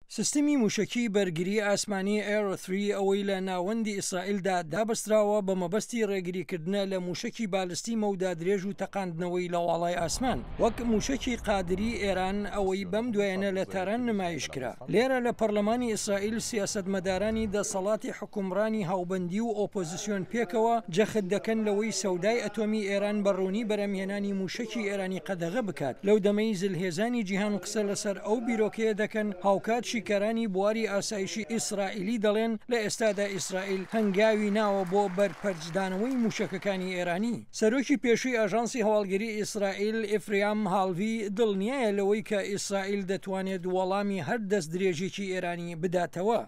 سیستمی مووشەکی بەرگری ئاسمانی Arrow Three ئەوەی لە ناوەندی ئیسرائیلدا دابەستراوە بە مەبەستی ڕێگریکردنە لە مووشەکی بالستی مەودا درێژ و تەقاندنەوەی لە واڵای ئاسمان وەک مووشەکی قادری ئێران ئەوەی بەم دوایەنە لە تاران نمایش کرا. لێرە لە پەرلەمانی ئیسرائیل سیاسەتمەدارانی دەسەڵاتی حوکمڕانی هاوبەندی و ئۆپۆزسیۆن پێکەوە جەخت دەکەن لەوەی سەودای ئەتۆمی ئێران بە ڕوونی بەرهەمهێنانی مووشەکی ئێرانی قەدەغە بکات لەو دەمەی زلهێزانی جیهان قسە لەسەر ئەو بیرۆکەیە دەکەن، هاوکات شیکارانی بواری ئاسایشی ئیسرائیلی دەڵێن لە ئێستادا ئیسرائیل هەنگاوی ناوە بۆ بەرپەرچدانەوەی مووشەکەکانی ئێرانی. سەرۆکی پێشووی ئاژانسی هەواڵگری ئیسرائیل ئیفریام هالڤی دڵنیایە لەوەی کە ئیسرائیل دەتوانێت وەڵامی هەر دەستدرێژیەکی ئێرانی بداتەوە.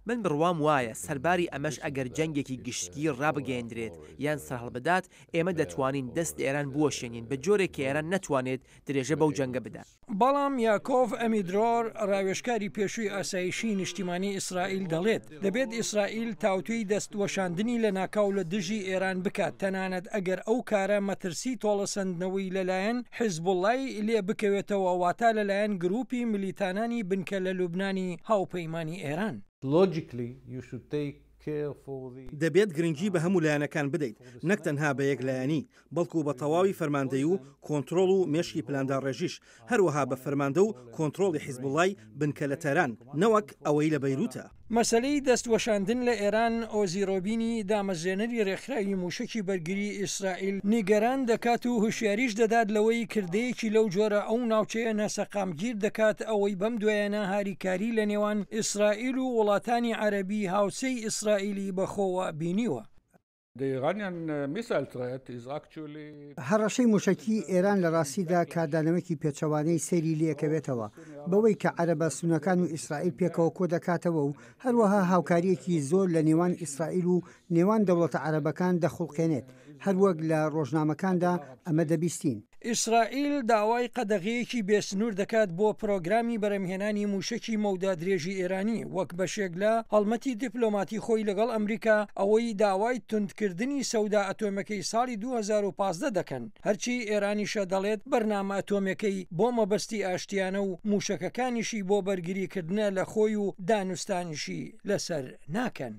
من بڕوام وایە سەرباری ئەمەش ئەگەر جەنگێکی گشتگیر ڕابگەیەندرێت یان سەرهەڵبدات، ئێمە دەتوانین دەست لە ئێران بوەشێنین بە جۆرێک کە ئێران نەتوانێت درێژە بەو جەنگە بدات. بەڵام یاکۆڤ ئەمیدرۆر، ڕاوێژکاری پێشووی ئاسایشی نیشتیمانی ئیسرائیل دەڵێت، دەبێت ئیسرائیل تاوتوێی دەستوەشاندنی لەناکاو لە دژی ئێران بکات، تەنانەت ئەگەر ئەو کارە مەترسی تۆڵەسەندنەوەی لەلایەن حیزبوڵای لێ بکەوێتەوە، واتە لەلایەن گرووپی ملیتانانی بنکە لە لوبنانی هاوپەیمانی ئێران. دەبێت گرنگی بە هەموو لایەنەکان بدەیت، نەک تەنها بە یەک لایەنی، بەڵکو بە تەواوی فەرماندەی و کۆنترۆڵ و مێشکی پلانداڕێژیش، هەروەها بە فەرماندە و کۆنترۆڵی حیزبوڵای بنکە لە تاران، نەوەک ئەوەی لە بەیروتە. مەسەلەی دەست وەشاندن لە ئێران، ئۆزی ڕۆبینی دامەزرێنەری ڕێکخراوی مووشەکی بەرگری ئیسرائیل نیگەران دەکات و هۆشیاریش دەدات لەوەی کردەیەکی لەو جۆرە ئەو ناوچەیە ناسەقامگیر دەکات ئەوەی بەم دوایانە هاریکاری لە نێوان ئیسرائیل و وڵاتانی عەرەبی هاوسێی ئیسرائیلی بەخۆوە بینیوە. هەڕەشەی مووشەکیی ئێران لە ڕاستیدا کاردانەوەیەکی پێچەوانەی سەیری لێکەوێتەوە، بەوەی کە عەرەبە سوننەکان و ئیسرائیل پێکەوە کۆدەکاتەوە و هەروەها هاوکارییەکی زۆر لە نێوان ئیسرائیل و نێوان دەوڵەتە عەرەبەکان دەخوڵقێنێت، هەروەک لە ڕۆژنامەکاندا ئەمە دەبیستین. ئیسرائیل داوای قەدەغەیەکی بێسنوور دەکات بۆ پرۆگرامی بەرهەمهێنانی مووشەکی مەودا درێژی ئێرانی وەک بەشێک لە هەڵمەتی دیپلۆماتی خۆی لەگەڵ ئەمریکا ئەوەی داوای توندکردنی سەودا ئەتۆمەکەی ساڵی 2015 دەکەن هەرچی ئێرانیشە دەڵێت بەرنامە ئەتۆمەکەی بۆ مەبەستی ئاشتیانە و مووشەکەکانیشی بۆ بەرگریکردنە لە خۆی و دانوستانیشی لەسەر ناکەن.